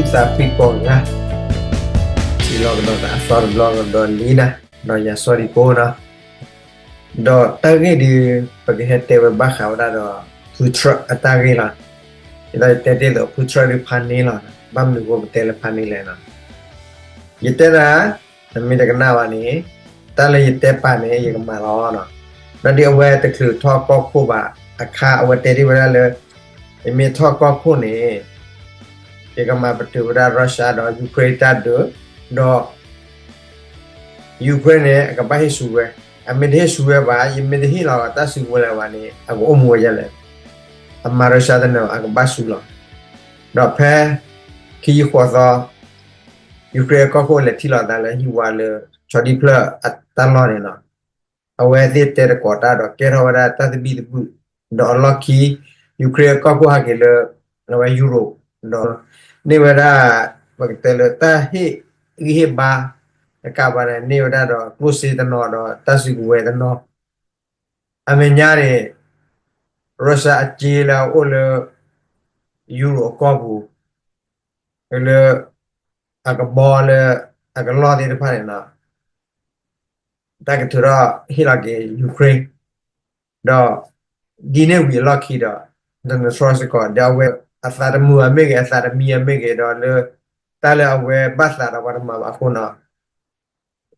သးဖှံကိးဂၤ, ထံၣ်လိာ်ကဒီးသးအသီတဘျီကဒီးလံနၤ, ဒီးယၤစီၤဒံကိနီၤ, ဒီးတၢ်ဂ့ၢ်ဒုး ပကဟဲတဲဝဲဘၣ်ဃးဝဲဒၣ်ဒီး ဖုထြၢၣ်အတၢ်ဂ့ၢ်လီၤ. ဒ်သိးယတဲတ့ၢ်အသိး ဖုထြၢၣ်ဒုးဖးန့ၢ်လီၤ. ဘၣ်မနုၤအဃိပတဲလၢဖးန့ၢ်လဲၣ်နီၤ, ယတဲဒၣ် နမ့ၢ်တကနၣ်ဘၣ်န့ၣ် တၢ်လၢယတဲပာ်န့ၣ် ယကမၤလီၤနီၤ. ဒီးဒ်အဝဲတချုးထီၣ်ကီၢ်ခိၣ်ဘၣ်အခါ အဝဲတဲဒ်ဝဲဒၣ်လၢ ယမ့ၢ်ထီၣ်ကီၢ်ခိၣ်န့ၣ် ယကမၤပတုာ်ဝဲဒၣ် Russia ဒီး Ukraine တၢ်ဒုး, ဒီး Ukraine န့ၣ် အကဘၣ်ဟ့ၣ်ဆူၣ်ဝဲ, အမ့ၢ်တဟ့ၣ်ဆူၣ်ဝဲဘၣ်, ယမ့ၢ်တဟ့ၣ်လီၤတၢ်စုကဝဲၤလၢၤဘၣ်န့ၣ် အကအိၣ်မူဝဲဒ်လဲၣ်, အမၤ Russia တနၢၤ အကဘၣ်ဆူၣ်လီၤ. ဒီးဖဲ ခံယုၢ်ဃိးသီ Ukraine အကီၢ်ခိၣ်လဲၤထံၣ်လိာ်သးလၢဟံၣ်ဝါလၢ ဆီဒံၣ်ဖျၢၣ်အတၢ်လီၢ်န့ၣ်လီၤ. အဝဲသ့ၣ်တဲတကိးတၢ်ဒီးကဲထီၣ်ဝဲဒၣ်တၢ်သဘံၣ်သဘုၣ်, ဒီးအလီၢ်ခံ Ukraine အကီၢ်ခိၣ်ဟးက့ၤလၢ အဝဲ Europe ဒီး န့ၢ်ဝဲဒၣ် ပကတဲလၢတၢ်ဟ့ၣ်ဂံၢ်ဟ့ၣ်ဘါ တကးဘၣ်န့ၣ် န့ၢ်ဝဲဒၣ်ဒီးကျိၣ်စ့တနီၤဒီးတၢ်စုကဝဲၤတနီၤ, အမဲာ်ညါန့ၣ် Russia အစ့လၢအအိၣ်လၢ Europe အကီၢ်ပူၤ လၢ အကဘီလၢ အကလီၢ်သ့ၣ်တဖၣ်န့ၣ်လီၤ. တၢ်ကထုးထီၣ်ဟ့ၣ်လီၤက့ၤ Ukraine ဒီး ဒ်န့ၣ်ဝံၤအလီၢ်ခံဒီး Donald Trump စ့ၢ်ကီး ဒီးအဝဲအသးတမုာ်အမ့ၢ်ဂ့ၤ အသးတမံအမ့ၢ်ဂ့ၤ ဒီးလၢ တၢ်လၢအဝဲဘၣ်သးဒီးပှၤတမၤဘၣ်အဃိန့ၣ်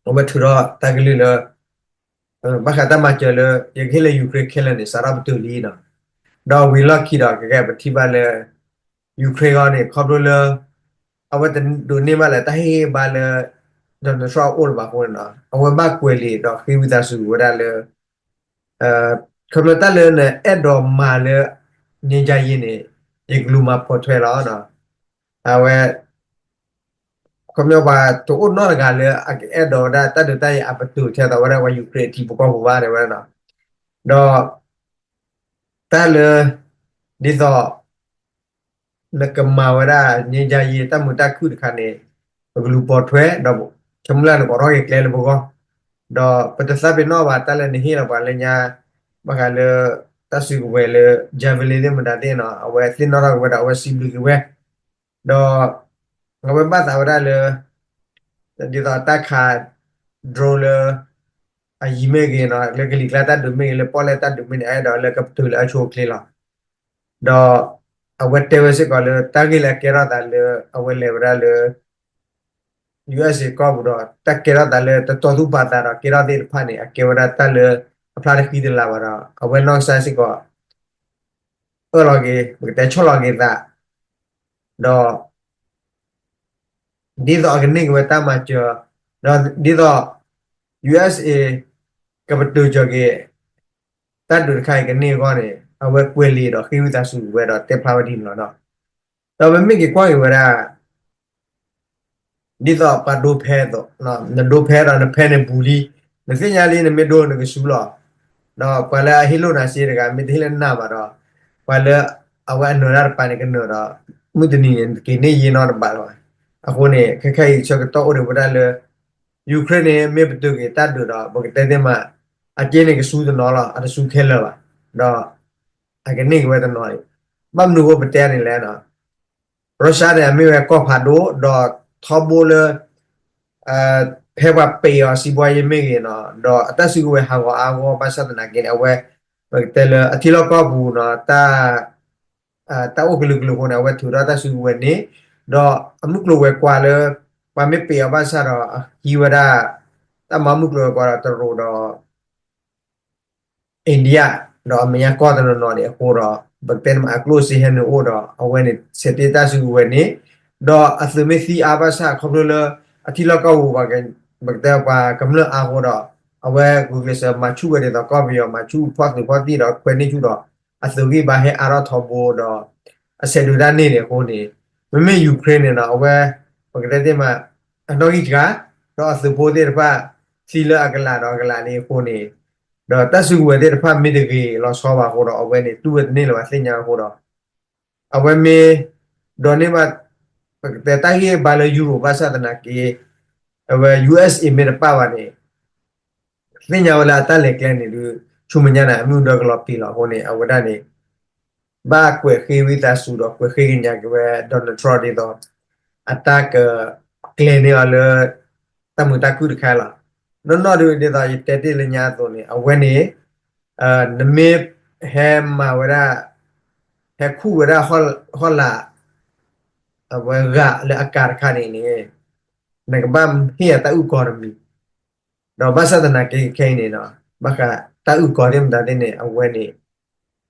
အဝဲထုးထီၣ်တၢ်ကလုၢ်လၢ ဘၣ်ဃးတၢ်မၤစၢၤလၢ ယကဟ့ၣ်လၢ Ukraine ခဲလၢာ်န့ၣ် စးထီၣ်ပတုာ်လံနီၤ. ဒီးဝံၤလီၢ်ခံဒီး ကကဲပထံၣ်ဘၣ်လၢ Ukraine အဂီၢ်န့ၣ် ခီဖျိလၢ အဝဲတဒိးန့ၢ်ဘၣ်လၢတၢ်ဟ့ၣ်ဂံၢ်ဟ့ၣ်ဘါလၢ Donald Trump အအိၣ်လၢၤဘၣ်အဃိန့ၣ်နီၤ အဝဲဘၣ်ကွဲးလံာ်ဒီးဃ့ဝံသးစူၤဝဲဒၣ်လၢ ခီဖျိတၢ်လၢနအဲၣ်ဒိးမၤလၢ ငြိမ်းချမ်းရေး န့ၣ် ယကလူၤမၤပိာ်ထွဲလီၤ. အဝဲ ခီဖျိပှၤတအိၣ်နီတဂၤလၢအကအဲၣ်ဒိးဝဲဒၣ်တၢ်ဒုးတၢ်ယၤအပတုာ်ထဲသိးဝဲဒၣ်ပှၤ Ukraine အထံဖိကီၢ်ဖိဘၣ်တဲဝဲဒၣ်နီၤ. ဒီး တၢ်လၢ ဒ်သိး နကမၤဝဲဒၣ် ငြိမ်းချမ်းရေး တၢ်မုာ်တၢ်ခုၣ်တခါန့ၣ် ပကလူၤပိာ်ထွဲ ဒီး ဆိကမိၣ်လၢနကိးထီၣ်က့ၤကျဲလၢပဂီၢ် ဒီးပတသးပ့ၤနီၣ်ဘၣ်တၢ်လၢနဟ့ၣ်လီၤပှၤလၢညါ ဘၣ်ဃးလၢ တၢ်စုကဝဲၤလၢ javelin သ့ၣ်မတၤသ့ၣ်နီၤ အဝဲသ့ၣ်နီၣ်ထီၣ်က့ၤဝဲဒီး အဝဲစံးဘျုးက့ၤဝဲ ဒီး အဝဲဘၣ်သးဝဲဒၣ်လၢ ဒ်သိးတၢ်ခး drone လၢ အယံၤမ့ၢ်ဂ့ၤနီၤ လၢကလံၤကျါတၢ်ဒုးမ့ၢ်ဂ့ၤ လၢပီၣ်လဲၣ်တၢ်ဒုးမ့ၢ်ဂ့ၤန့ၣ် အအဲၣ်ဒိးလၢကပတုာ်လၢအဆိအချ့လီၤ. ဒီး အဝဲတဲဝဲစ့ၢ်ကီးလၢ တၢ်ဂ့ၢ်လၢအကဲထီၣ်သးလၢ အဝဲလဲၤဝဲဒၣ်လၢ ယူအက်စ်အေ ကီၢ်ပူၤဒီး တၢ်ကဲထီၣ်သးလၢတတီသူၣ်ပာ်သးဒီးကဲထီၣ်သ့ၣ်တဖၣ်န့ၣ် အကဲဝဲဒၣ်တၢ်လၢအဖျါတဃံတလၤဘၣ်ဒီး အဝဲနီၢ်ကစၢ်စ့ၢ်ကီး အၢၣ်လီၤက့ၤ ပကတဲဆီၣ်လီၤက့ၤသး ဒီး ဒ်သိးအကန့ၢ်က့ၤဝဲတၢ်မၤစၢၤ ဒီးဒ်သိး ယူအက်စ်အေ ကပတုာ်စၢၤက့ၤ တၢ်ဒုးတခါအံၤကန့ၢ်အဂီၢ်န့ၣ် အဝဲကွဲးလံာ်ဒီးဃ့ဝံသးစူၤဝဲဒီးတဲဖျါဝဲဒ်န့ၣ်လီၤ. ဒီးပမ့ၢ်က့ၤကွၢ်က့ၤဝဲဒၣ် ဒ်သိးပှၤဒိဖဲအသိး, နဒိဖဲဒီးနဖဲန့ၣ်ဘူးလံ, နသ့ၣ်ညါလံနမ့ၢ်ဒိနကစူၤလီၤ. ဒီးပှၤလၢအဟ့ၣ်လိၣ်နၤစ့တဂၤ မ့ၢ်တဟ့ၣ်လၢနၢ်ဘၣ်ဒီး ပှၤလၢအဝဲအနၢၤတၢ်တပၤန့ၣ်ကနၢၤဒီး မုၢ်တနံၤန့ၣ် နက့ၤန့ၢ်ယ့ၢ်နီတဘးလၢၤဘၣ်. အဃိန့ၣ် ခဲခဲအံၤဆၢကတီၢ်အိၣ်ဒံးဝဲဒၣ်လၢ Ukraine န့ၣ် မ့ၢ်ပတုာ်က့ၤတၢ်ဒုးဒီး ပကတဲသ့မး အစ့န့ၣ်ကစူၤတနီၤလီၤ, အတစူၤခဲလၢာ်ဘၣ်. ဒီး အကန့ၢ်က့ၤဝဲတနီၤအံၤ, ဘၣ်မနုၤအဃိပတဲန့ၣ်လဲၣ်, Russia န့ၣ် အမ့ၢ်ဝဲကီၢ်ဖးဒိၣ် ဒီးထီဘိလၢ ဖဲပှၤပ့ၤအီၤစံးဘှါယံၤမ့ၢ်ဂ့ၤနီၤ, ဒီးအတၢ်စုကဝဲၤဟးဂီၤအါဂီၢ်ဘၣ်ဆၣ်သနာ်က့န့ၣ် အဝဲ ပကတဲလၢအထံလီၢ်ကီၢ်ပူၤနီၤ တၢ်အိၣ်ကလုာ်ကလုာ်အဃိန့ၣ် အဝဲထုးထီၣ်တၢ်စုကဝဲၤန့ၣ်, ဒီးအမုၢ်ကျိၤဝဲၤကွာ်လၢ ပှၤမ့ၢ်ပ့ၤအီၤဘၣ်ဆၣ်ဒီး အဟံးဝဲဒၣ် တၢ်မၤမုၢ်ကျိၤဝဲၤကွာ်ဒီးတရူးဒီး India ဒီးအမဲာ်ညါကီၢ်တနီၤနီၤန့ၣ်အဃိဒီး ပကတဲန့ၣ်မးအကျိၣ်စ့ဟဲနုာ်အိၣ်ဒီး အဝဲန့ၣ်ဆဲးတ့ၢ်တၢ်စုကဝဲၤန့ၣ်, ဒီးအသုးမ့ၢ်သံအါဘၣ်ဆၣ်ခီဖျိလၢ အထံလီၢ်ကီၢ်ပူၤ ပှၤကမျၢၢ်အါဃိဒီး အဝဲဂုာ်ကျဲးစၢးမၤဆူၣ်ဝဲဒ်သိးကီၢ်ပယီၤမၤဆူၣ်ဖီၣ်သုးဖီၣ်သံၣ်ဒီးခွဲးန့ၢ်ဆူၣ်ဒီး အသုးဂံၢ်ဘါဟဲအါထီၣ်ထီဘိဒီး အဆဲးဒုးတၢ်န့ၢ်န့ၣ်အဃိန့ၣ်, မ့မ့ၢ် Ukraine န့ၣ်ဒီး အဝဲ ပကတဲသ့မး အနီၣ်ဂံၢ်စှၤ ဒီးအသုးဖိသ့ၣ်တဖၣ် သံလၢအကလးဒီးအကလးန့ၣ်အဃိန့ၣ်, ဒီးတၢ်စုကဝဲၤသ့ၣ်တဖၣ်မ့ၢ်တဂ့ၤလီၤဆီဘၣ်အဃိဒီး အဝဲန့ၣ်တူၢ်ဝဲတန့ၢ်လၢၤဘၣ်သ့ၣ်ညါအဃိဒီး အဝဲမ့ၢ် ဒိးန့ၢ်ဘၣ် ပကတဲတၢ်ဂံၢ်ဘါလၢ Europe ဘၣ်ဆၣ်သနာ်က့ အဝဲ ယူအက်စ်အေ မ့ၢ်တပာ်ဘၣ်န့ၣ် သ့ၣ်ညါဝဲလၢအတၢ်လဲၤကျဲန့ၣ်ဒုး ဆူမဲာ်ညါန့ၣ် အမုၢ်ဒီကလီၤပံာ်လီၤအဃိန့ၣ် အဝဲဒၣ်န့ၣ် ဘၣ်ကွဲးဃ့ဝံသးစူၤဒီးကွဲးဃ့ကညးက့ၤဝဲ Donald Trump ဒ်သိး အတၢ်ကကျဲၤန့ၢ်အီၤလၢ တၢ်မုာ်တၢ်ခုၣ်တခါလီၤ. နီၢ်နီၢ်ဒုးဒ်သိးယတဲတ့ၢ်လၢညါအသိးန့ၣ် အဝဲန့ၣ် နမ့ၢ်ဟဲမၤဝဲဒၣ် ဟဲခူၣ်ဝဲဒၣ်ဟီၣ်လာ် အဝဲဂၤလၢအကၤတခါန့ၣ်န့ၣ် နကဘၣ်ဟ့ၣ်အတၢ်အုၣ်ကီၤတမံၤ ဒီးဘၣ်ဆၣ်သနာ်က့ခဲအံၤန့ၣ် ဘၣ်ဃးတၢ်အုၣ်ကီၤသ့ၣ်မတၤသ့ၣ်န့ၣ် အဝဲန့ၣ်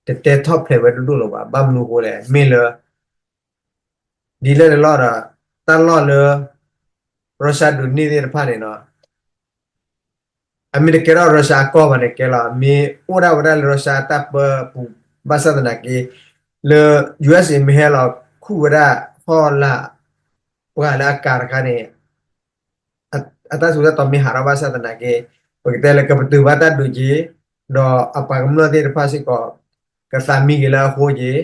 တတဲထီၣ်ဖျဲးဝဲဒိၣ်ဒိၣ်လၢၤဘၣ်. ဘၣ်မနုၤအဃိလဲၣ် မ့ၢ်လၢ ဒ်လဲၣ်တလီၢ်ဒီး တၢ်လီၢ်လၢ Russia ဒုးန့ၢ်သ့ၣ်တဖၣ်န့ၣ် အမ့ၢ်တကဲထီၣ် Russia အကီၢ်ဘၣ်န့ၣ်ကဲလီၤ. မ့ၢ်အိၣ်ဒၣ်ဝဲဒၣ်လၢ Russia အတၢ်ပၢပူၤ ဘၣ်ဆၣ်သနာ်က့ လၢ ယူအက်စ်အ့ မ့ၢ်ဟဲလီၤခူၣ်ဝဲဒၣ်ဟီၣ်လာ် ပှၤလၢအကၤတခါန့ၣ် အတၢ်ထူးတၢ်တီၤမ့ၢ်ဟးထီၣ်ဘၣ်ဆၣ်သနာ်က့ ပကတဲလၢကပတုာ်ဘၣ်တၢ်ဒုးက့ၤ ဒီးအပှၤကမျၢၢ်သ့ၣ်တဖၣ်စ့ၢ်ကီး ကသးမံက့ၤလၢအဃိက့ၤ ဒီး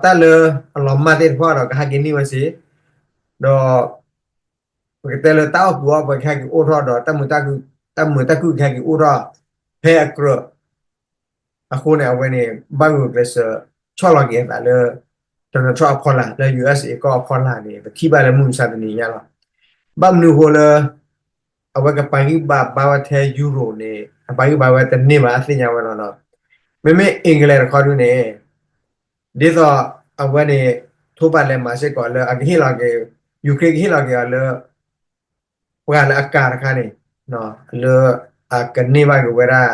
တၢ်လၢအလီၤမၢ်သ့ၣ်တဖၣ်ဒီးကဟဲက့ၤန့ၢ်ဝဲစ့ၢ် ဒီး ပကတဲလၢတၢ်အီၣ်ကူအီၣ်ပှဲၤကဟဲက့ၤအိၣ်ထီၣ်ဒီး တၢ်မုာ်တၢ်ခုၣ်ကဟဲက့ၤအိၣ်ထီၣ် ဖဲအကြၢး အဃိန့ၣ် အဝဲန့ၣ် ဘၣ်ဂုာ်ကျဲးစၢးဆီၣ်လီၤက့ၤအသးလၢ Donald Trump အဖီလာ် လၢ ယူအက်စ်အ့ ကီၢ်အဖီလာ်န့ၣ် ပထံၣ်ဘၣ်လၢမုၢ်မဆါတနံၤညါလီၤ. ဘၣ်မနုၤအဃိလၢ အဝဲကပာ်ဂံၢ်ပာ်ဘါဝဲထဲ Europe န့ၣ် အပာ်ဂံၢ်ပာ်ဘါဝဲတန့ၢ်ဘၣ် အသ့ၣ်ညါဝဲလီၤနီၤ. မ့မ့ၢ် England တခီဒုန့ၣ် ဒ်သိးအဝဲန့ၣ် ထိၣ်ဘၣ်လဲၤမၤစ့ၢ်ကီးလၢအကဟ့ၣ်လီၤက့ၤ Ukraine ကဟ့ၣ်လီၤက့ၤအီၤလၢ ပှၤလၢအကၤတခါန့ၣ် လၢအကန့ၢ်ဘၣ်က့ၤဝဲဒၣ်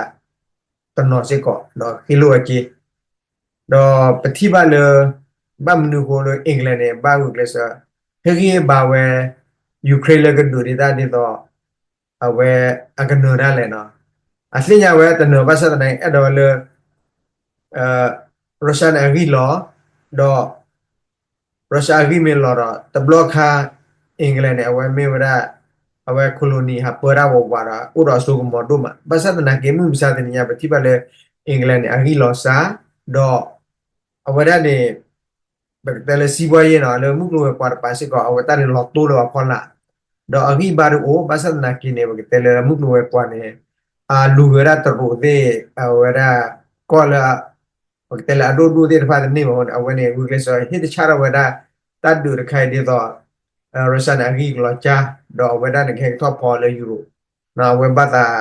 တနီၤစ့ၢ်ကီး ဒီးဃ့လိၢ်အက့ ဒီးပထံၣ်ဘၣ်လၢ ဘၣ်မနုၤအဃိလၢ England န့ၣ် ဘၣ်ဂုာ်ကျဲးစၢး ဟ့ၣ်ဂံၢ်ဟ့ၣ်ဘါဝဲ Ukraine လၢကဒုးဒ်တၢ်ဒ်သိး အဝဲအကနၢၤဒၣ်လဲာ်နီၤ. အသ့ၣ်ညါဝဲတနၢၤဘၣ်ဆၣ်သနာ်က့ အဲၣ်ဒိးဝဲလၢ Russia န့ၣ်အဂံၢ်လီၤ ဒီး Russia အဂံၢ်မ့ၢ်လီၤဒီး တဘျီခါ England န့ၣ် အဝဲမ့ၢ်ဝဲဒၣ် အဝဲ colony ဟးပၢတၢ်ဝးဝးဒီး အိၣ်ဒီးအစိကမီၤဒိၣ်မး ဘၣ်ဆၣ်သနာ်က့ မုၢ်မဆါတနံၤညါ ပထံၣ်ဘၣ်လၢ England န့ၣ် အဂံၢ်လီၤစှၤ ဒီး အဝဲဒၣ်န့ၣ် ပကတဲလၢစံးဘီယ့ၣ်နီၤ လၢမုၢ်ကျိၤဝဲၤကွာ်တပၤစ့ၢ်ကီး အဝဲတၢ်န့ၣ်လီၤတိၢ်လၢအဖီလာ် ဒီးအဂံၢ်ဘါတအိၣ် ဘၣ်ဆၣ်သနာ်က့န့ၣ် ပကတဲလၢမုၢ်ကျိၤဝဲၤကွာ်န့ၣ် အလူၤဝဲဒၣ်တရူးသ့ၣ် အဝဲဒၣ် ကီၢ်လၢ ပကတဲလၢအဒိၣ်ဒိၣ်သ့ၣ်တဖၣ်တန့ၢ်ဘၣ်အဃိန့ၣ် အဝဲန့ၣ် ဂုာ်ကျဲးစၢးဟ့ၣ်တဆၣ်ထီၣ်ဝဲဒၣ် တၢ်ဒုးတခါအံၤဒ်သိး Russia န့ၣ် အဂံၢ်ကလီၤကၢ် ဒီးအဝဲဒၣ်န့ၣ် ကဟဲကထီၣ်ဖီလၢ Europe အဝဲဘၣ်သး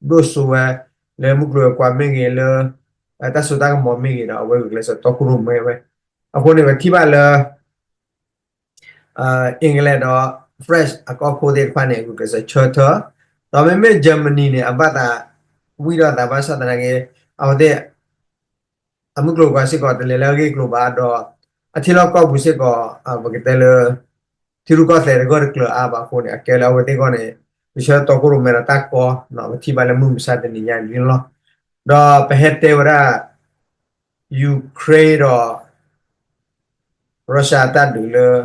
ဒိၣ်စိဝဲ လၢမုၢ်ကျိၤဝဲၤကွာ်မ့ၢ်ဂ့ၤ လၢ တၢ်စိတၢ်ကမီၤမ့ၢ်ဂ့ၤဒီး အဝဲဂုာ်ကျဲးစၢးတီခိၣ်ရိၣ်မဲဝဲ အဃိန့ၣ် ပထံၣ်ဘၣ်လၢ England ဒီး France အကီၢ်ခိၣ်သ့ၣ်တဖၣ်န့ၣ် ဂုာ်ကျဲးစၢးဆၢထၢၣ် ဒီးမ့မ့ၢ် Germany န့ၣ် အဘၣ်သး ဝံၣ်ဒီးသးဘၣ်ဆၣ်သနာ်က့ အဝဲသ့ၣ် အမုၢ်ကျိၤဝဲၤကွာ်စ့ၢ်ကီး တလဲၤလၢအဂ့ၢ်အကျိၤဘၣ်ဒီး အထံလီၢ်ကီၢ်ပူၤစ့ၢ်ကီး ပကတဲလၢ ထံရူၢ်ကီၢ်သဲးတဂၢၢ်တကျၢၤအါဘၣ်အဃိန့ၣ် အကဲလၢအဝဲသ့ၣ်အဂီၢ်န့ၣ် ကဆၢထၢၣ်တီခိၣ်ရိၣ်မဲဒီးတၢ်ကီ ပထံၣ်ဘၣ်လၢမုၢ်မဆါတနံၤညါန့ၣ်လီၤ. ဒီးပဟဲတဲဝဲဒၣ် Ukraine ဒီး Russia တၢ်ဒုးလၢ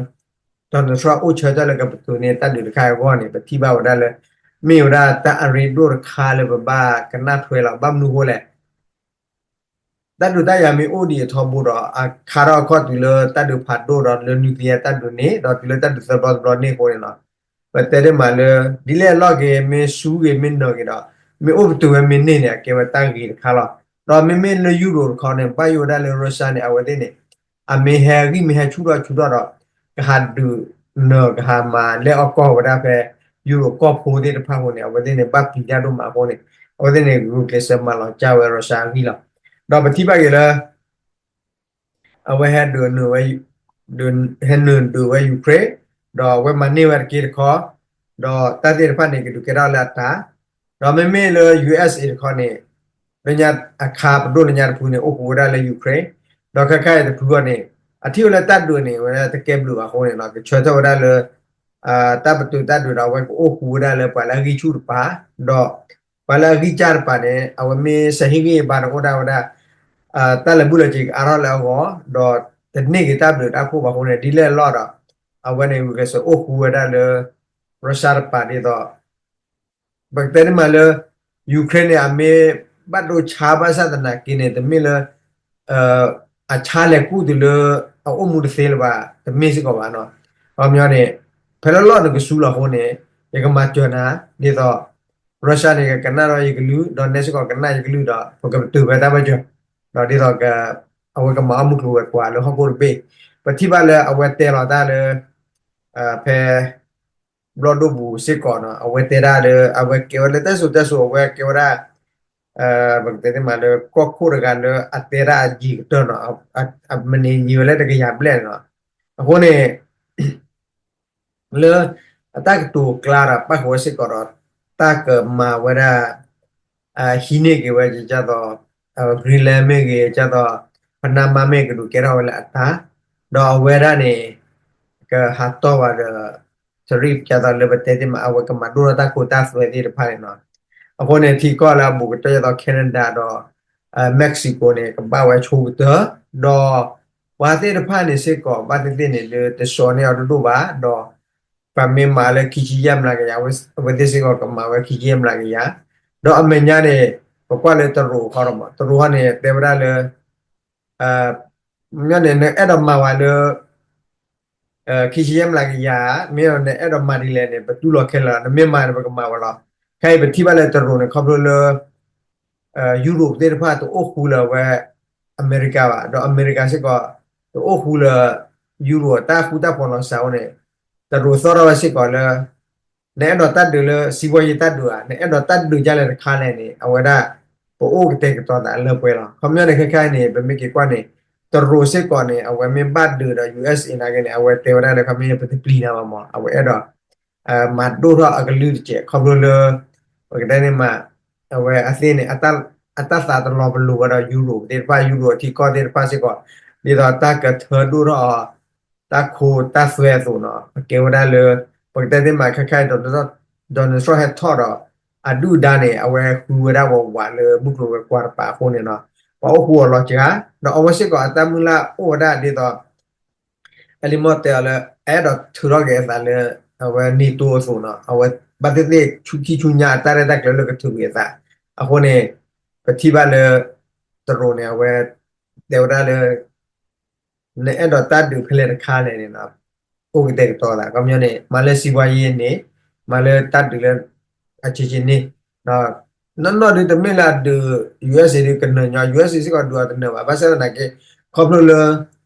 Donald Trump အိၣ်ဆၢထၢၣ်လၢကပတုာ်န့ၢ်တၢ်ဒုးတခါအံၤအဂီၢ်န့ၣ် ပထံၣ်ဘၣ်ဝဲဒၣ်လၢ မ့ၢ်ဝဲဒၣ်တၢ်အရ့ဒိၣ်တခါလၢပဘၣ်ကနၣ်ထွဲလီၤ. ဘၣ်မနုၤအဃိလဲၣ် တၢ်ဒုးတၢ်ယၤမ့ၢ်အိၣ်ဒံးအထီဘိဒီး အခါထီၣ်အခီၣ်တုၤလၢတၢ်ဒုးဖးဒိၣ်ဒီးတုၤလၢ nuclear တၢ်ဒုးန့ၣ် ဒီးတုၤလၢတၢ်ဒုးသၢဘျီတဘျီန့ၣ်အဃိန့ၣ်လီၤ. ပတဲဒ်မးလၢ ဒ်လဲၣ်အလီၢ်က့ၤ မ့ၢ်ဆူဂ့ၤမ့ၢ်နၢၤဂ့ၤဒီး မ့ၢ်အိၣ်ပတုာ်ဝဲမ့ၢ်န့ၢ်န့ၣ် အကဲဝဲတၢ်ဂ့ၤတခါလီၤ. ဒီးမ့မ့ၢ်လၢ Europe တခီန့ၣ် ဘၣ်ယိၣ်ဝဲဒၣ်လၢ Russia န့ၣ် အဝဲသ့ၣ်န့ၣ် အမ့ၢ်ဟဲဂံၢ်မ့ၢ်ဟဲဆူၣ်ထီၣ်ဆူၣ်ထီၣ်ဒီး ကဟးဒုးနၢၤကဟးမၤလဲၢ်အီၣ်ကီၢ်ဝဲဒၣ်ဖဲ Europe ကီၢ်ဖိသ့ၣ်တဖၣ်အဃိန့ၣ် အဝဲသ့ၣ်န့ၣ် ဘၣ်ပျံၤတၢ်ဒိၣ်မးအဃိန့ၣ် အဝဲသ့ၣ်န့ၣ် ဂုာ်ကျဲးစၢးမၤလီၤကၢ်ဝဲ Russia အဂံၢ်လီၤ. ဒီးပထံၣ်ဘၣ်က့ၤလၢ အဝဲဟဲဒုးနုာ်ဝဲ ဟဲနုာ်ဒုးဝဲ Ukraine ဒီးအဝဲမၤန့ၢ်ဝဲတက့ၢ်တခီ ဒီးတၢ်သ့ၣ်တဖၣ်န့ၣ် ကဒုးကဲထီၣ်လၢအတၢ် ဒီးမ့မ့ၢ်လၢ ယူအက်စ်အ့ တခီန့ၣ် လၢညါအခါပဒိၣ်လၢညါတဖုန့ၣ် အိၣ်ဃူဝဲဒၣ်လၢ Ukraine ဒီးခဲခါအံၤတဖုအဂီၢ်န့ၣ် အထံၣ်ဝဲလၢတၢ်ဒုးန့ၣ် ဝဲဒၣ်တကဲဘျုးဘၣ်အဃိန့ၣ် ကဆၢထၢၣ်ဝဲဒၣ်လၢ တၢ်ပတုာ်တၢ်ဒုးဒီး အဝဲကအိၣ်ဃူဝဲဒၣ်လၢပှၤလၢအဂံၢ်ဆူၣ်တပၤ ဒီးပှၤလၢအဂံၢ်စၢ်တပၤန့ၣ် အဝဲမ့ၢ်စဲးဟ့ၣ်ဂံၢ်ဟ့ၣ်ဘါန့ၣ် အိၣ်ဒၣ်ဝဲဒၣ် တၢ်လၢာ်ဘူၣ်လၢာ်စ့ၤကအါထီၣ်လၢအဂီၢ် ဒီးတန့ၢ်က့ၤတၢ်ဘျုးတၢ်ဖှိၣ်ဘၣ်အဃိန့ၣ် ဒ်လဲၣ်အလီၢ်ဒီး အဝဲန့ၣ် ဂုာ်ကျဲးစၢးအိၣ်ဃူဝဲဒၣ်လၢ Russia တပၤဒ်သိး ပကတဲန့ၣ်မးလၢ Ukraine န့ၣ် အမ့ၢ်ဘၣ်ဒိဆါဘၣ်ဆၣ်သနာ်က့န့ၣ် တမ့ၢ်လၢ အဆါလဲၤကူၣ်တုၤလၢ အအိၣ်မူတသ့လၢၤဘၣ် တမ့ၢ်စ့ၢ်ကီးဘၣ်နီၤ. ခီပညီန့ၣ် ဖဲလၢလီၢ်နကဆူလီၤအဃိန့ၣ် ယကမၤစၢၤနၤ ဒ်သိး Russia န့ၣ် ကကနၣ်ဒီးယကလုၢ် ဒီးနဲစ့ၢ်ကီးကနၣ်ယကလုၢ်ဒီး ပကပတုာ်ဖဲတၢ်ဘၢၣ်စၢၤ ဒီးဒ်သိး အဝဲကမၤအီၣ်မုၢ်ကျိၤဝဲၤကွာ်လၢဟီၣ်ခိၣ်တဘ့ၣ် ပထံၣ်ဘၣ်လၢအဝဲတဲလီၤတၢ်လၢ ဖဲ ဘျီၣ်ဒိၣ်ပူၤစ့ၢ်ကီးနီၤ အဝဲတဲဒၣ်လၢ အဝဲကဲဝဲလၢတၢ်စံၣ်စိၤတဲစိၤ အဝဲကဲဝဲဒၣ် ပကတဲသ့မးလၢ ကီၢ်ခိၣ်တဂၤလၢအတဲဒၣ်အယံာ်ကတၢၢ်နီၤ အမနုၤယံာ်ဝဲလၢတကယၤဘျဲၣ်န့ၣ်နီၤ. အဃိန့ၣ် လၢအတၢ်ကတိၤကျါဒီး ပၣ်ဃုာ်ဝဲစ့ၢ်ကီးဒီး တၢ်ကမၤဝဲဒၣ် ဟံးန့ၢ်က့ၤဝဲဒ်သိး Greenland မ့ၢ်ဂ့ၤ ဒ်သိး Panama မ့ၢ်ဂ့ၤ ကဒုးကဲထီၣ်ဝဲလၢအတၢ် ဒီးအဝဲဒၣ်န့ၣ် ကဟးတီၢ်ဘၣ်ဒီး tariff ဒ်သိးလၢပတဲသ့မး အဝဲကမၤဒိၣ်ထီၣ်တၢ်ခိတၢ်သွဲသ့ၣ်တဖၣ်န့ၣ်နီၤ. အဃိန့ၣ် ထံကီၢ်လၢအဘူးကတၢၢ်ဒ်သိး Canada ဒီး Mexico န့ၣ် ကဘၣ်ဝဲဆိကတၢၢ် ဒီး ပှၤသ့ၣ်တဖၣ်န့ၣ်စ့ၢ်ကီး ဘၣ်သ့ၣ်သ့ၣ်န့ၣ် လၢတဆှီန့ၢ်အီၤတဒိၣ်ဘၣ် ဒီး ပှၤမ့ၢ်မၤလၢခံဆံယဲၢ်မျးကယၤ အဝဲသ့ၣ်စ့ၢ်ကီးကမၤဝဲခံဆံယဲၢ်မျးကယၤ ဒီးအမဲာ်ညါန့ၣ် ပကွၢ်လၢတရူးခီဒီးမး တရူးခီန့ၣ် တဲဝဲဒၣ်လၢ မ့ၢ်န့ၣ် နအဲၣ်ဒိးမၤဝဲလၢ ခံဆံယဲၢ်မျးကယၤ မ့ၢ်နအဲၣ်ဒိးမၤဒ်လဲၣ်န့ၣ် ပတူၢ်လိာ်ခဲလၢာ်လီၤ နမ့ၢ်မၤန့ၣ် ပကမၤဝဲလီၤ. ခဲအံၤပထံၣ်ဘၣ်လၢတရူးန့ၣ် ခီဖျိလၢ Europe သ့ၣ်တဖၣ်တအိၣ်ဃူလၢအဝဲ အမဲရကၤဘၣ် ဒီးအမဲရကၤစ့ၢ်ကီး တအိၣ်ဃူလၢ Europe တၢ်ဃူတၢ်ဖိးလီၤစၢ်အိၣ်န့ၣ် တရူးသီၣ်ထီၣ်ဝဲစ့ၢ်ကီးလၢ နအဲၣ်ဒိးတၢ်ဒုးလၢ စံးဘီယ့တၢ်ဒုးဧါ နအဲၣ်ဒိးတၢ်ဒုးဒ်လဲၣ်တခါလဲၣ်န့ၣ် အဝဲဒၣ် ပအိၣ်ကတဲာ်ကတီၤသးလၢပှဲၤလီၤ. ခီပညီန့ၣ် ခဲခါအံၤန့ၣ် ပမ့ၢ်က့ၤကွၢ်န့ၣ် တရူးစ့ၢ်ကီးန့ၣ် အဝဲမ့ၢ်ဘၣ်ဒုးဒီး ယူၣ်အ့းအ့ နာ်က့န့ၣ် အဝဲတဲဝဲဒၣ်လၢ ခီပညီန့ၣ် ပတပျံၤနၤဘၣ်မး အဝဲအဲၣ်ဒိး မၤဒိၣ်ထီၣ်အကလုၢ်တစဲး ခီဖျိလၢ ပကတဲန့ၣ်မး အဝဲအသ့ၣ်န့ၣ် အတၢ်သးတလီၤပလိာ်ဝဲဒီး Europe သ့ၣ်တဖၣ် Europe အထံကီၢ်သ့ၣ်တဖၣ်စ့ၢ်ကီး ဒ်သိးတၢ်ကထၢဒိၣ်ထီၣ်အီၤ တၢ်ခိတၢ်သွဲအသိးနီၤ အကဲဝဲဒၣ်လၢ ပကတဲသ့မး ခဲခါအံၤ Donald Trump ဟဲထီၣ်ဒီး အဒုၣ်အဒါန့ၣ် အဝဲဃုဝဲဒၣ်ဝးဝးလၢမုၢ်ကျိၤဝဲၤကွာ်တပၤအဃိန့ၣ်နီၤ ပှၤအိၣ်ဃူအီၤလီၤစှၤ ဒီးအဝဲစ့ၢ်ကီးအတၢ်မုၢ်လၢ်အိၣ်ဝဲဒၣ်ဒ်သိး အဲလံၤမီၢ်တဲအီၤလၢ အအဲၣ်ဒိးထုးထီၣ်က့ၤအသးလၢ အဝဲ NATO အသိးနီၤ အဝဲဘၣ်သ့ၣ်သ့ၣ်ဆူခံဆူညါအတၢ်ရဲၣ်တၢ်ကျဲၤလၢကထုးက့ၤအသး အဃိန့ၣ် ပထံၣ်ဘၣ်လၢ တရူးန့ၣ် အဝဲတဲဝဲဒၣ်လၢ နအဲၣ်ဒိးတၢ်ဒုးဖဲလဲၣ်တခါလဲၣ်န့ၣ် အိၣ်ကတဲာ်ကတီၤသး ခီပညီန့ၣ် မၤလၢစံးဘီယ့န့ၣ် မၤလၢတၢ်ဒုးလၢ အဆံးဆံးန့ၣ် နီၢ်နီၢ်ဒုးတမ့ၢ်လၢအဒုး ယူၣ်အ့းအ့ ဒုးကနၢၤညီ ယူၣ်အ့းအ့ စ့ၢ်ကီးဒုးအီၤတနၢၤဘၣ် ဘၣ်ဆၣ်သနာ်က့ ခီဖျိလၢ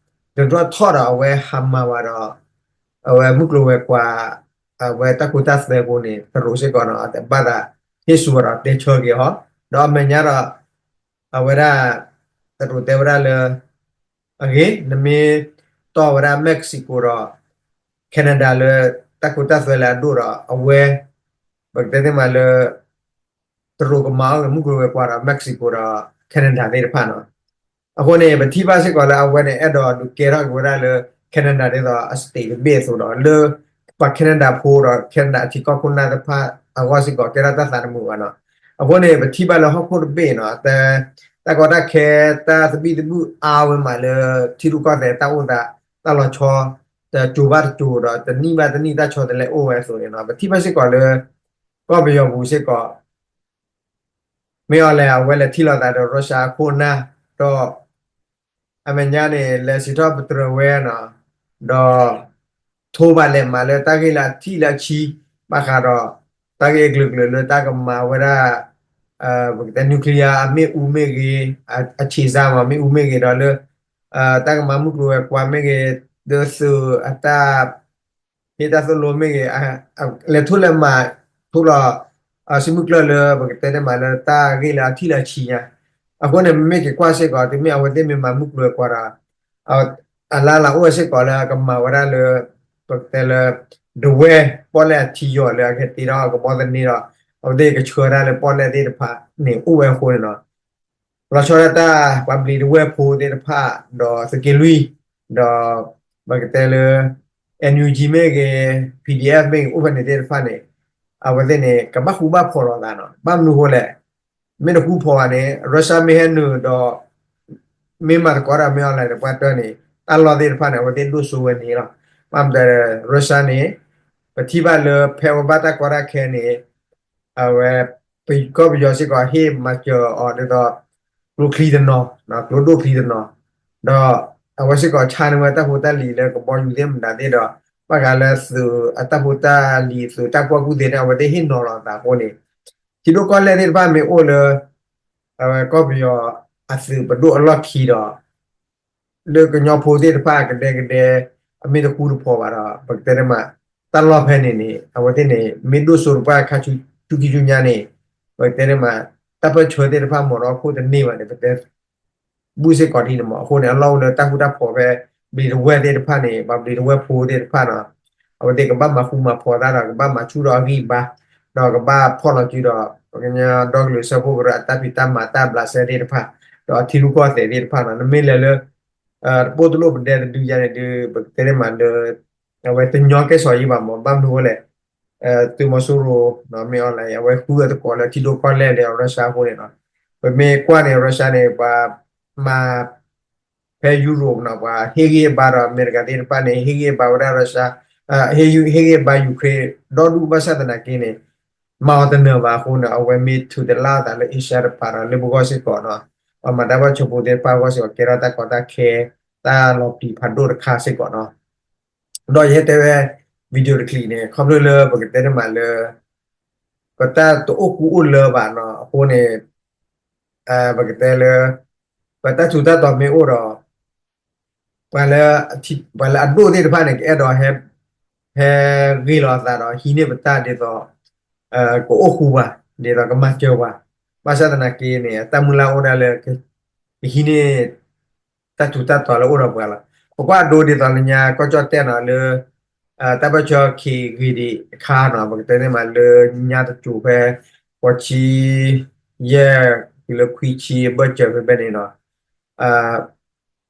Donald Trump ထီၣ်ဒီးအဝဲဟးမၤဝဲဒီး အဝဲမုၢ်ကျိၤဝဲၤကွာ် အဝဲတၢ်ခိတၢ်သွဲအဃိန့ၣ် တရူးစ့ၢ်ကီးနီၤ အတဘၣ်သးဟ့ၣ်ဆူၣ်ဝဲဒီးတဲဆၢက့ၤအီၤ ဒီးအမဲာ်ညါဒီး အဝဲဒၣ် တရူးတဲဝဲဒၣ်လၢ အဂ့ၤ နမ့ၢ်တီၢ်ဝဲဒၣ် Mexico ဒီး Canada လၢ တၢ်ခိတၢ်သွဲလၢအဒိၣ်ဒီး အဝဲ ပကတဲသ့မးလၢ တရူးကမၤအီၣ်ဂ့ၤမုၢ်ကျိၤဝဲၤကွာ်ဒီး Mexico ဒီး Canada သ့ၣ်တဖၣ်နီၤ. အဃိန့ၣ် ပထံၣ်ဘၣ်စ့ၢ်ကီးလၢအဝဲန့ၣ် အဲၣ်ဒိးဒုးကဲထီၣ်က့ၤဝဲဒၣ်လၢ Canada ဒ်သိးအ state တဘ့ၣ်အသိးဒီး လၢ ပှၤ Canada ဖိဒီး Canada အထံကီၢ်ခိၣ်နၢ်သ့ၣ်တဖၣ်အဂီၢ်စ့ၢ်ကီး ကဲထီၣ်တၢ်သးတမုာ်ဘၣ်နီၤ. အဃိန့ၣ် ပထံၣ်ဘၣ်လၢဟီၣ်ခိၣ်တဘ့ၣ်နီၤ တၢ်ကီတၢ်ခဲ တၢ်သဘံၣ်သဘုၣ်အါဝဲမးလၢ ထံရူၢ်ကီၢ်သဲးတၢ်အိၣ်သး တၢ်လီၤဆီ တစိၤဘၣ်တစိၤဒီး တနံၣ်ဘၣ်တနံၣ်တၢ်ဆီတလဲအိၣ်ဝဲအသိးန့ၣ်နီၤ ပထံၣ်ဘၣ်စ့ၢ်ကီးလၢ ကီၢ်ပယီၤပူၤစ့ၢ်ကီး မ့ၢ်အီၤလဲၣ် အဝဲလဲၤထံၣ်လိာ်သးဒီး Russia အခိၣ်အနၢ် ဒီး အမဲာ်ညါန့ၣ် လဲၤစံးထီၣ်ပတြၢၤဝဲနီၤ ဒီး ထိဘၣ်လဲၤမးလၢတၢ်ဂ့ၢ်လၢအထံၣ်လၢအဆံ ဘၣ်ဃးဒီး တၢ်ဂ့ၢ်အကလုာ်ကလုာ်လၢတၢ်ကမၤဝဲဒၣ် ပကတဲ nuclear အမ့ၣ်အူမ့ၢ်ဂ့ၤ အဆံးစၢ်မး မ့ၣ်အူမ့ၢ်ဂ့ၤဒီးလၢ တၢ်ကမၤမုၢ်ကျိၤဝဲၤကွာ်မ့ၢ်ဂ့ၤ ဒီးသုးအတၢ် ဟ့ၣ်တၢ်သိၣ်လိမ့ၢ်ဂ့ၤ လဲၤထိၣ်လဲၤမၤ ထိလီၤ စုမုၢ်ကျၢၢ်လၢ ပကတဲန့ၣ်မးလၢတၢ်ဂ့ၢ်လၢအထံၣ်လၢအဆံညါ အဃိန့ၣ် မ့မ့ၢ်က့ၤကွၢ်စ့ၢ်ကီး တုၤမ့ၢ်အဝဲသ့ၣ်မ့ၢ်မၤမုၢ်ကျိၤဝဲၤကွာ်ဒီး အလါလၤအိၣ်ဝဲစ့ၢ်ကီးလၢအကမၤဝဲဒၣ်လၢ ပကတဲလၢ ဒဝဲၢ်ပီၣ်လဲၣ်အထံယီၤလၢအကဟဲတ့ထီၣ်ကဘီသန့ဒီး အဝဲသ့ၣ်ကဆှၢဒၣ်လၢပီၣ်လဲၣ်သ့ၣ်တဖၣ်န့ၣ်အိၣ်ဝဲအဃိန့ၣ်နီၤ လီၤဆီဒၣ်တၢ် ပှၤဘျံးဒဝဲၢ်ဖိသ့ၣ်တဖၣ် ဒီးသုးက့လွံၢ် ဒီး ပကတဲလၢ NUG မ့ၢ်ဂ့ၤ PDF မ့ၢ်ဂ့ၤ အိၣ်ဖဲန့ၣ်သ့ၣ်တဖၣ်န့ၣ် အဝဲသ့ၣ်န့ၣ် ကဘၣ်ဃူဘၣ်ဖိးလိာ်သးနီၤ ဘၣ်မနုၤဃိလဲၣ် မ့ၢ်တဃူဖိးဘၣ်န့ၣ် Russia မ့ၢ်ဟဲနုာ်ဒီး မ့ၢ်မၤသကိးတၢ်မ့ၢ်အီၤလဲၣ် ပှၤတၢ်န့ၣ် တၢ်လီၢ်သ့ၣ်တဖၣ်န့ၣ် အဝဲသ့ၣ်ဒိၣ်စိဝဲန့ၣ်လီၤ. ဘၣ်မတၤ Russia န့ၣ် ပထံၣ်ဘၣ်လၢဖဲအဝဲဘၣ်တၢ်ကီတၢ်ခဲန့ၣ် အဝဲ ပကီၢ်ပယီၤစ့ၢ်ကီးဟ့ၣ်မၤစၢၤအီၤဒ်သိး ကျိချံတနီၤ ကျိဒိၣ်ချံတနီၤ ဒီးအဝဲစ့ၢ်ကီးဆါန့ၢ်ဝဲတၢ်ဖိတၢ်လံၤလၢကဘီယူၤသ့ၣ်မတၤသ့ၣ်ဒီး ဘၣ်ဃးလၢသုးအတၢ်ဖိတၢ်လံၤသုးတၢ်ကူၣ်ဘၣ်ကူၣ်သ့န့ၣ် အဝဲသ့ၣ်ဟ့ၣ်နီၤလီၤအသးအဃိန့ၣ် ထံဒိၣ်ကီၢ်လဲၢ်သ့ၣ်တဖၣ်မ့ၢ်အိၣ်လၢ အဝဲကီၢ်ပယီၤအသုးပဒိၣ်အလီၢ်ခံဒီး လၢကညီဖိသ့ၣ်တဖၣ်ကဒဲကဒဲ အမ့ၢ်တဃူတဖိးဘၣ်ဒီး ပကတဲန့ၣ်မး တၢ်လီၢ်ဖဲန့ၣ်န့ၣ် အဝဲသ့ၣ်န့ၣ် မ့ၢ်ဒိၣ်စိတပှၢ်ခါဆူခံဆူညါန့ၣ် ပကတဲန့ၣ်မး တၢ်ပၢၢ်ဆၢသ့ၣ်တဖၣ် မ့ၢ်ဒီးခိၣ်တန့ၢ်ဘၣ်န့ၣ် ပတဲ ဘူၣ်စ့ၢ်ကီးဒ်န့ၣ်မး. အဃိန့ၣ် အလီၢ်အိၣ်လၢတၢ်ဃူတၢ်ဖိးဖဲ ဘျံးတဝဲၢ်သ့ၣ်တဖၣ်န့ၣ် ပှၤဘျံးတဝဲၢ်ဖိသ့ၣ်တဖၣ်န့ၣ် အဝဲသ့ၣ်ကဘၣ်မၤဃူမၤဖိးတၢ်ဒီး ကဘၣ်မၤဆူၣ်ထီၣ်အဂံၢ်အဘါ ဒီးကဘၣ်ဖီၣ်လီၤစုဒီး ပကညီဒီကလုာ်စၢဖှိၣ်ကရၢအတၢ်ဖံးတၢ်မၤတၢ်ဘျးစဲသ့ၣ်တဖၣ် ဒီးအထံရူၢ်ကီၢ်သဲးသ့ၣ်တဖၣ်န့ၣ် နမ့ၢ်လဲၤလၢ တပိၢ်တလိၣ်ပဒဲတဒုညါန့ၣ်ဒုး ပကတဲန့ၣ်မးလၢ အဝဲတညီကဲၣ်ဆိးယံာ်ဘၣ်မး ဘၣ်မနုၤအဃိလဲၣ် သုးမီၤစိရိၤ မ့ၢ်အီၤလဲၣ် အဝဲဃုအသကိးလၢထံဒိၣ်ကီၢ်လဲၢ်လၢ Russia အဃိန့ၣ်လီၤ. ပမ့ၢ်ကွၢ်န့ၣ် Russia န့ၣ် ပှၤမၤ ဖဲ Europe န့ၣ် ပှၤဟ့ၣ်ဂံၢ်ဟ့ၣ်ဘါဒီးအမဲရကၤသ့ၣ်တဖၣ်န့ၣ် ဟ့ၣ်ဂံၢ်ဟ့ၣ်ဘါဝဲဒၣ် Russia ဟ့ၣ်ဂံၢ်ဟ့ၣ်ဘါ Ukraine ဒီဒူၣ် ဘၣ်ဆၣ်သနာ်က့န့ၣ် မၤအီၤတနၢၤဘၣ်အဃိန့ၣ် အဝဲမ့ၢ်ထုးတလၢ်အသးလၢ Asia တပၤဒီးလၢပဂီၢ်စ့ၢ်ကီးန့ၣ် ပှၤမၤတၢ်ပၢၢ်ဆၢဖိသ့ၣ်တဖၣ်အဂီၢ်စ့ၢ်ကီး ကဲထီၣ်တၢ်ကီတၢ်ခဲ တၢ်လီၤပျံၤဖးဒိၣ်တခါစ့ၢ်ကီးန့ၣ် ဒီးယဟဲတဲဝဲ video တချံးန့ၣ် ခီဖျိလၢပကတဲန့ၣ်မးလၢ ပတၢ်တအိၣ်ဃူအိၣ်လၢဘၣ်န့ၣ် အဃိန့ၣ် ပကတဲလၢ ပတၢ်ထူးတၢ်တီၤမ့ၢ်အိၣ်ဒီး ပှၤလၢအဒိၣ်သ့ၣ်တဖၣ်န့ၣ် ကအဲၣ်ဒိး ဟဲဂ့ၤလီၤအသးဒီးဟံးန့ၢ်ပတၢ်ဒ်သိး ကအိၣ်ဃူပှၤ ဒ်သိးကမၤစၢၤပှၤ ဘၣ်ဆၣ်သနာ်က့န့ၣ် အတၢ်မုၢ်လၢ်အိၣ်ဒၣ်လၢ ကဟံးန့ၢ် တၢ်ထူးတၢ်တီၤလၢအိၣ်ဒီးပှၤလီၤ. ပကွၢ်ဒိဒ်သိးလၢညါကီၢ်ကၠီၣ်တဲၣ်န့ၣ်လၢ တၢ်ပၢၢ်ဆၢခံဂ့ၤဒံးအခါန့ၣ် ပကတဲန့ၣ်မးလၢညါတစိၤဖဲ ဃိးဆံယဲၢ် တုၤလၢခွံဆံအဘၢၣ်စၢၤဖဲဖဲန့ၣ်န့ၣ်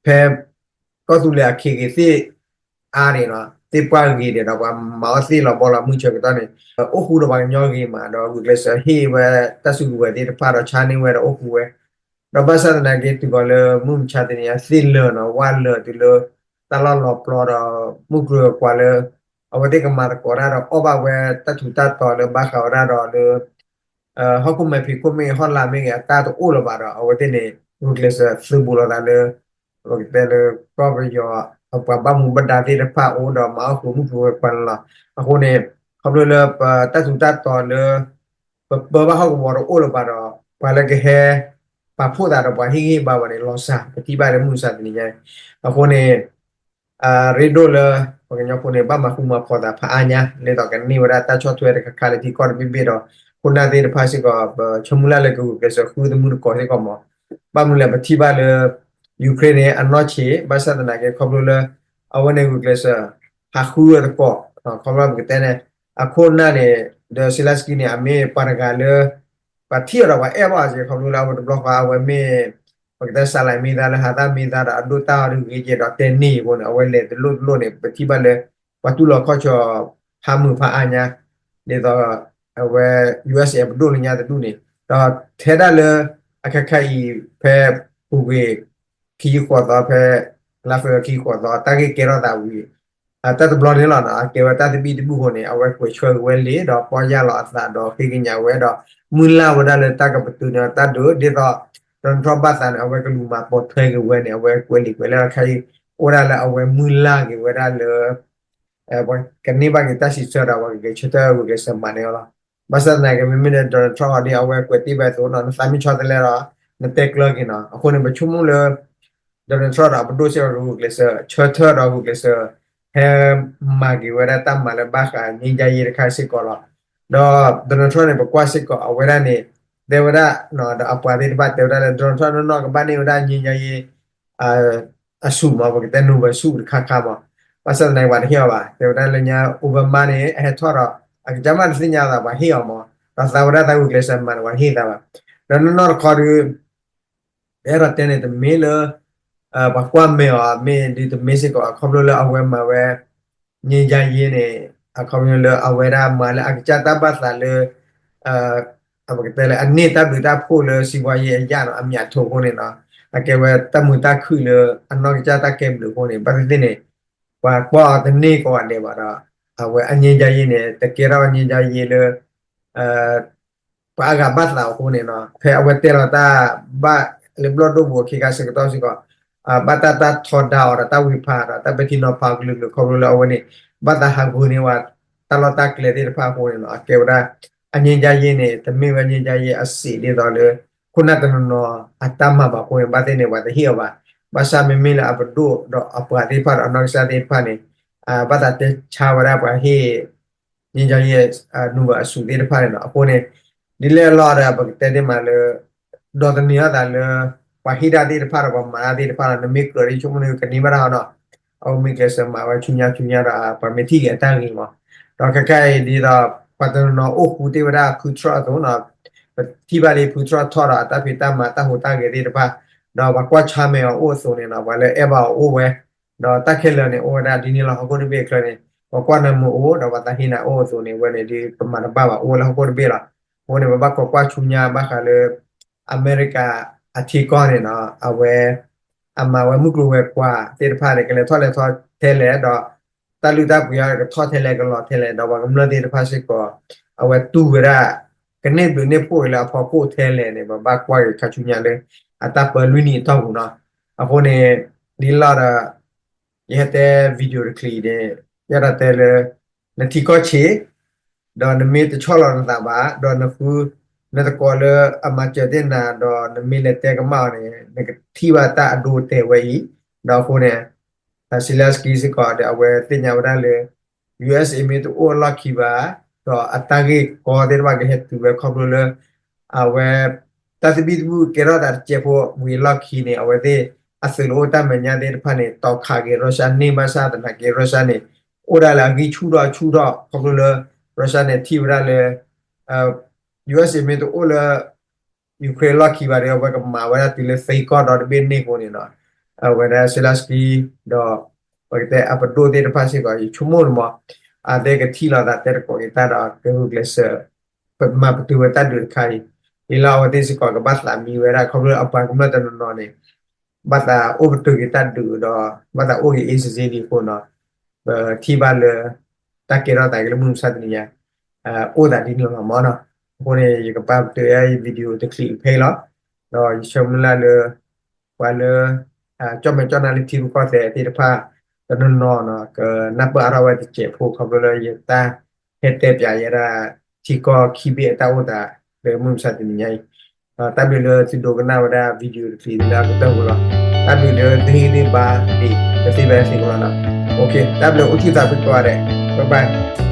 ဖဲ ကီၢ်သူလ့ၤအခ့ဂ့ၤသ့ၣ်အါန့ၣ် သ့ၣ်ပှၢ်ဂ့ၤန့ၣ်ဒီး ပှၤမၤအီၣ်သ့ၣ်လီၤဘီလီၤမုၢ်ဆၢကတီၢ်န့ၣ် အိၣ်ဃူဒီးပှၤကညီဂ့ၤမး ဒီးဂုာ်ကျဲးစၢးဟ့ၣ်ဝဲတၢ်စုကဝဲၤသ့ၣ်တဖၣ်ဒီးဆါန့ၢ်ဝဲဒီးအိၣ်ဃူဝဲ ဒီးဘၣ်ဆၣ်သနာ်က့တုၤဃီၤလၢမုၢ်မဆါတနံၤအံၤ သ့ၣ်လၢာ်န့ၣ် ဝၣ်လၢာ်တုၤလၢ တၢ်လီၢ်လီၤပျီဒီး မုၢ်ကျိၤဝဲၤကွာ်လၢ အဝဲသ့ၣ်ကမၤသကိးတၢ်ဒီးအီၣ်ဘၣ်ဝဲတၢ်ထူးတၢ်တီၤလၢဘၣ်ဃးဝဲဒၣ်ဒီးလၢ ဟီၣ်ခိၣ်မဲာ်ဖံးခိၣ်မ့ၢ်ဂ့ၤ ဟီၣ်လာ်မ့ၢ်ဂ့ၤ အတၢ်တအိၣ်လၢၤဘၣ်ဒီး အဝဲသ့ၣ်န့ၣ် ဂုာ်ကျဲးစၢးသုးဘူးလိာ်သးလၢ ပကတဲလၢ ကီၢ်ပယီၤ အပှၤဘၣ်မူဘၣ်ဒါသ့ၣ်တဖၣ်အိၣ်ဒီးမၤအီၣ်ဃုာ်မုၢ်ကျိၤဝဲၤကွာ်န့ၣ်လီၤ. အဃိန့ၣ် ခီဖျိလၢပတၢ်ထူးတၢ်တီၤလၢ ပပၢဘၣ်ဟီၣ်ကဝီၤတအိၣ်လၢၤဘၣ်ဒီး ပှၤလၢကဟဲ ပာ်ဖှိၣ်သးဒီးပှၤဟ့ၣ်ဂံၢ်ဟ့ၣ်ဘါဝဲန့ၣ် လီၤစှၤ ပထံၣ်ဘၣ်လၢမုၢ်မဆါတနံၤညါအံၤ အဃိန့ၣ် အရ့ဒိၣ်လၢ ပှၤကညီဖိန့ၣ် ဘၣ်မၤဃူမၤဖိးသးဖးအါညါ ဒ်သိးကန့ၢ်ဝဲဒၣ်တၢ်ဆီၣ်ထွဲတခါခါလၢထံကီၢ်တဘ့ၣ်ဘ့ၣ်ဒီး ခိၣ်နၢ်သ့ၣ်တဖၣ်စ့ၢ်ကီး ပဆၢမုၢ်လၢ်လၢကဂုာ်ကျဲးစၢးဃုသမူသကိးစ့ၢ်ကီးမး ဘၣ်မနုၤလဲၣ် ပထံၣ်ဘၣ်လၢ Ukraine န့ၣ် အနီၢ်ဆံး ဘၣ်ဆၣ်သနာ်က့ခီဖျိလၢ အဝဲန့ၣ်ဂုာ်ကျဲးစၢး ဟးဃုအသကိး ခီဖျိပကတဲန့ၣ် အခိၣ်နၢ်န့ၣ် ဒီး Zelenskyy န့ၣ် အမ့ၢ်ပှၤတဂၤလၢ ပှၤထံၣ်အီၤဒီးပှၤအဲၣ်ဘၣ်အီၤစ့ၢ်ကီး ခီဖျိလၢအဝဲတဘျီဃီ အဝဲမ့ၢ် ပကတဲစးလဲမ့ၢ်သါလၢဟးသၣ်မ့ၢ်သါဒီးအဒိၣ်တၢ်အီၤတဂ့ၤကဲဒီးတဲန့ၢ်အဃိန့ၣ် အဝဲလဲၤတလိၣ်တလိၣ်န့ၣ် ပထံၣ်ဘၣ်လၢ ပှၤတူၢ်လိာ်ခီၣ်ဆၢ ဖးမုာ်ဖးအါညါ ဒ်သိး အဝဲ ယူအက်စ်အ့ ပဒိၣ်လၢညါတဒူၣ်န့ၣ် ဒီးထဲဒၣ်လၢ အခါခါအံၤ ဖဲ ပူၤကွံာ် ခံဆံဃိးသီဖဲ လါဖ့ၤဘြူၤအါရံၤ ခံဆံဃိးသီ တၢ်ဂ့ၢ်ကဲထီၣ်သးဝံၤ တၢ်တဘျီန့ၣ်လီၤ အကဲဝဲတၢ်သဘံၣ်သဘုၣ်အဃိန့ၣ် အဝဲကွဲးဆၢက့ၤဝဲလံာ်ဒီးပီၢ်ယၢ်လီၤအသးဒီးဃ့ကညးဝဲဒီး မုၢ်လၢ်ဝဲဒၣ်လၢတၢ်ကပတုာ်န့ၢ်တၢ်ဒုး ဒ်သိး Donald Trump ဘၣ်သးန့ၣ် အဝဲကလူၤမၤပိာ်ထွဲက့ၤဝဲန့ၣ် အဝဲကွဲးလံာ်ကွဲးလဲၢ်အခါအံၤ အိၣ်ဒၣ်လၢအဝဲမုၢ်လၢ်က့ၤဝဲဒၣ်လၢ ပှၤကန့ၢ်ဘၣ်က့ၤတၢ်စံးဆၢဒီးပှၤကဂဲၤဆၢထၢၣ်ဂုာ်ကျဲးစၢးမၤန့ၢ်အီၤလီၤ. ဘၣ်ဆၣ်သနာ်က့ မ့မ့ၢ်လၢ Donald Trump အီၤဒ်အဝဲကွဲးတ့ၢ်ဘၣ်အသိးန့ၣ် နသးမ့ၢ်ဆီတလဲဒီး နတဲကျၢၤက့ၤန့ၣ် အဃိန့ၣ် ပဆိကမိၣ်လၢ Donald Trump ဒီးပဒိၣ်စ့ၢ်ကီးကဂုာ်ကျဲးစၢး ဆၢထၢၣ်ဒီးဂုာ်ကျဲးစၢး ဟဲမၤက့ၤဝဲဒၣ်တၢ်မၤလၢဘၣ်ဃး ငြိမ်းချမ်းရေး တခါစ့ၢ်ကီးလီၤ. ဒီး Donald Trump န့ၣ် ပကွၢ်စ့ၢ်ကီး အဝဲဒၣ်န့ၣ် တဲဝဲဒၣ် ဒီးအပှၤသ့ၣ်တဖၣ်တဲဝဲဒၣ်လၢ Donald Trump နီၢ်နီၢ်ကဘၣ်န့ၢ်ဝဲဒၣ် ငြိမ်းချမ်းရေး အဆူၣ်မး ပကတဲ Nobel ဆူၣ်တခါခါမး ဘၣ်ဆၣ်သနာ်က့ ပှၤတဟ့ၣ်အီၤဘၣ် တဲဝဲဒၣ်လၢညါ Obama န့ၣ် အဟဲထီၣ်ဒီး အကစၢ်မ့ၢ်တသ့ၣ်ညါသး ပှၤဟ့ၣ်အီၤမး ဒီးသးဝဲဒၣ်သးဂုာ်ကျဲးစၢးမၤန့ၣ် ပှၤတဟ့ၣ်သးဘၣ် ဒီးနီၢ်နီၢ်တခီဒီး ပအဲၣ်ဒိးတဲန့ၣ် တမ့ၢ်လၢ ပှၤကွၢ်မဲာ်အီၤ မ့ၢ်ဒ်တမ့ၢ်စ့ၢ်ကီး အခီဖျိလၢအဝဲမၤဝဲ ငြိမ်းချမ်းရေး န့ၣ် အခီပညီလၢအဝဲဒၣ်မၤလၢအကစၢ်တၢ်ဘၣ်သးလၢ ပကတဲလၢ အန့ၢ်တၢ်ဘျုးတၢ်ဖှိၣ်လၢ စီးပွားရေးအရ န့ၣ် အမြတ်ထုတ် အဃိန့ၣ်လီၤ. အကဲဝဲတၢ်မုာ်တၢ်ခုၣ်လၢအနီၢ်ကစၢ်တၢ်ကဲဘျုးအဃိန့ၣ် ဘၣ်သ့ၣ်သ့ၣ်န့ၣ် ပှၤကွၢ်အီၤတန့ၢ်ကိးဂၤဒဲးဘၣ်ဒီး အဝဲအ ငြိမ်းချမ်းရေး န့ၣ် တကဲထီၣ် ငြိမ်းချမ်းရေး လၢ ပှၤအါဂၤဘၣ်သးအဃိန့ၣ်လီၤ. ဖဲအဝဲတဲလီၤတၢ်ဘၣ်လၢဘျီၣ်ဒိၣ်ပူၤအခ့ခါဆၢကတီၢ်စ့ၢ်ကီး ဘၣ်တၢ်တၢ်ထီဒါအီၤဒီးတၢ်ဝံဖးဒီးတၢ်ပဲာ်ထံနီၤဖးကလုာ်ကလုာ်ခီဖျိလၢအဝဲန့ၣ် ဘၣ်သးဟးဂုာ်န့ၢ်ဝဲတၢ်လီၢ်တၢ်ကျဲသ့ၣ်တဖၣ်အဃိန့ၣ်လီၤ. အကဲဝဲဒၣ် အ ငြိမ်းချမ်းရေး န့ၣ် တမ့ၢ်ဝဲ ငြိမ်းချမ်းရေး အစစ် ဒ်သိးလၢ ခိၣ်နၢ်တနီၤနီၤအတၢ်မၤဘၣ်အဃိန့ၣ် ဘၣ်သ့ၣ်န့ၣ် ပှၤတဟ့ၣ်အီၤဘၣ်. ဘၣ်ဆၣ်မ့မ့ၢ်လၢအပဒိၣ်ဒီးအပှၤသ့ၣ်တဖၣ်ဒီးအနီၢ်ကစၢ်သ့ၣ်တဖၣ်န့ၣ် ဘၣ်သးတဲဆါဝဲဒၣ်ပှၤဟ့ၣ် ငြိမ်းချမ်းရေး Nobel အစုသ့ၣ်တဖၣ်န့ၣ်နီၤ. အဃိန့ၣ် ဒ်လဲၣ်အလီၢ်ဒီး ပကတဲသ့မးလၢ ဒီးသန့ၤအသးလၢ ပှၤဟ့ၣ်တၢ်သ့ၣ်တဖၣ်ဒီးပှၤမၤတၢ်သ့ၣ်တဖၣ်ဒီး နမ့ၢ်ကြၢးဒ်ဆိကမိၣ်န့ၣ် ကန့ၢ်ဘၣ်တၢ်ဟီနီၤ. အအိၣ်မ့ၢ်ကျဲးစၢးမၤဝဲဆူညါဆူညါဒီး ပှၤမ့ၢ်ထံၣ်က့ၤအတၢ်ဂ့ၤမး. ဒီးခဲခါအံၤဒ်သိး ပှၤတနီၤနီၤအိၣ်ဃူတ့ၢ်ဝဲဒၣ်ဖုထြၣ်အသိးနီၤ, ပထံၣ်ဘၣ်လံဖုထြၣ်ထီၣ်ဒီးအတၢ်ဖံးတၢ်မၤတၢ်ဟူးတၢ်ဂဲၤသ့ၣ်တဖၣ်, ဒီးပှၤကွၢ်ဆါမဲာ်အီၤအိၣ်အသိးန့ၣ်နီၤ ပှၤလၢအဲၣ်ဘၣ်အီၤအိၣ်ဝဲ, ဒီးတၢ်ခဲလၢာ်န့ၣ် အိၣ်ဝဲဒၣ်ဒ်န့ၣ်လီၤ. ဟီၣ်ခိၣ်တဘ့ၣ်အချၢန့ၣ် ပှၤကွၢ်နၢမူအိၣ် ဒီးပှၤသးဟ့နၤအိၣ်အသိးန့ၣ် ဝဲန့ၣ်ဒ်ပမၤတဘၣ်ဘၣ် အိၣ်ဝဲလၢဟီၣ်ခိၣ်တဘ့ၣ်လီၤ. အဃိန့ၣ် ပဘၣ်ခိးကွၢ်ဆူညါဘၣ်ဃးလၢ အမဲရကၤအထံကီၢ်န့ၣ်နီၤ အဝဲ အမၤဝဲမုၢ်ကျိၤဝဲၤကွာ်သ့ၣ်တဖၣ်န့ၣ် ကလဲၤထီၣ်လဲၤထီထဲလဲၣ်ဒီး တၢ်လုၢ်တၢ်ပှ့ၤအီၤကထီၣ်ထဲလဲၣ်ကလီၤထဲလဲၣ် ဒီးပှၤကမျၢၢ်သ့ၣ်တဖၣ်စ့ၢ်ကီး အဝဲတူၢ်ဝဲဒၣ် ကန့ၢ်ဘျုးန့ၢ်ဖှိၣ်လၢအဖီခိၣ်ထဲလဲၣ်န့ၣ် ပဘၣ်ကွၢ်က့ၤခါဆူညါလၢ အတၢ်ပၢလွံၢ်နံၣ်အတီၢ်ပူၤနီၤ. အဃိန့ၣ် ဒ်လီၢ်ဒီး ယဟဲတဲ video တချံးန့ၣ် ယအဲၣ်ဒိးတဲလၢ နထံကီၢ်ဆံး ဒီးနမ့ၢ်တဆီၣ်လီၤနသးဘၣ် ဒီးနဃု နသကိးလၢအမၤစၢၤသ့ၣ်နၤ ဒီးနမ့ၢ်လဲၤတဲကမၣ်အီၤန့ၣ် နကထံၣ်ဘၣ်တၢ်အဒိအတဲာ်ဝဲအံၤ, ဒီးအဃိန့ၣ် Zelensky စ့ၢ်ကီးဒီးအဝဲသ့ၣ်ညါဝဲဒၣ်လၢ ယူၢ်အ့ၣ်အ့ မ့ၢ်တအိၣ်အလီၢ်ခံဘၣ်, ဒီးအတၢ်ဂ့ၢ်ကီသ့ၣ်တဖၣ်ကဟဲတုၤဝဲခီဖျိလၢ အဝဲ တၢ်သဘံၣ်သဘုၣ်ကဲထီၣ်သးတစဲးဖိဝံၤအလီၢ်ခံန့ၣ် အဝဲသ့ၣ်အသုးလၢအိၣ်တၢ်မဲာ်ညါသ့ၣ်တဖၣ်န့ၣ် တီၤခးက့ၤ Russia န့ၢ်ဘၣ်ဆၣ်သနာ်က့ Russia န့ၣ် အိၣ်ဒၣ်လၢအဂံၢ်ဆူၣ်ထီၣ်ဆူၣ်ထီၣ် ခီဖျိလၢ Russia န့ၣ်ထံၣ်ဝဲဒၣ်လၢ ယူၢ်အ့ၣ်အ့ မ့ၢ်တအိၣ်လၢ Ukraine အလီၢ်ခံဘၣ်ဒီး အဝဲကမၤဝဲဒၣ်တုၤလၢသံကီၢ်ဒီတဘ့ၣ်န့ၣ်အဃိန့ၣ်နီၤ, အဝဲဒၣ် Zelensky ဒီး ပကတဲအပဒိၣ်သ့ၣ်တဖၣ်စ့ၢ်ကီး ယဆိကမိၣ်န့ၣ်မး အသ့ၣ်ကထံၣ်လိာ်သးတဲသကိးက့ၤတၢ်ဒီး ကဂုာ်ကျဲးစၢး ပမၤပတုာ်ဝဲတၢ်ဒုးတခါအံၤ, ဒ်လၢအဝဲသ့ၣ်စ့ၢ်ကီးကဘၣ်သးမံဝဲဒၣ် ခီဖျိလၢအပှၤကမျၢၢ်တနီၤနီၤန့ၣ် ဘၣ်သးအိၣ်ပတုာ်က့ၤတၢ်ဒုးဒီး ဘၣ်သးအိၣ်က့ၤ easy easy ဒ်အဃိနီၤ, ပထံၣ်ဘၣ်လၢ တၢ်ကဲထီၣ်သးက့ၤလၢမုၢ်မဆါတနံၤညါ အိၣ်သးဒ်န့ၣ်လီၤမးနီၤ. အဃိန့ၣ် ယကပာ်ပတုာ်ယ video တချံးဖဲအံၤလီၤ. ဒီးယဆၢမုၢ်လၢ်လၢ ပှၤလၢ ကၠီၣ်မဲာ်ကၠီၣ်နါလၢထံရူၢ်ကီၢ်သဲးသ့ၣ်တဖၣ် တနီၤနီၤနီၤ ကနၢ်ပၢၢ်အါထီၣ်ဝဲတစဲးဖိ ခီဖျိလၢယတၢ်ဟဲတဲပၠးယဲဒၣ် ထံကီၢ်ခံဘ့ၣ်အတၢ်အိၣ်သး လၢမုၢ်မဆါတနံၤညါအံၤ, ဒီးတၢ်ဘျုးလၢသုဒိကနၣ်ဝဲဒၣ် video တချံးလၢအကတၢၢ်ဖိလီၤ. တၢ်ဘျုးလၢသုဟ့ၣ်ဂံၢ်ဘါဒံး ပသ့ၣ်ဘၣ်သ့ၣ်ကလီၤနီၤ. တၢ်ဘျုးအိၣ်ဆူၣ်သးဖုကိးဂၤဒဲး, bye bye.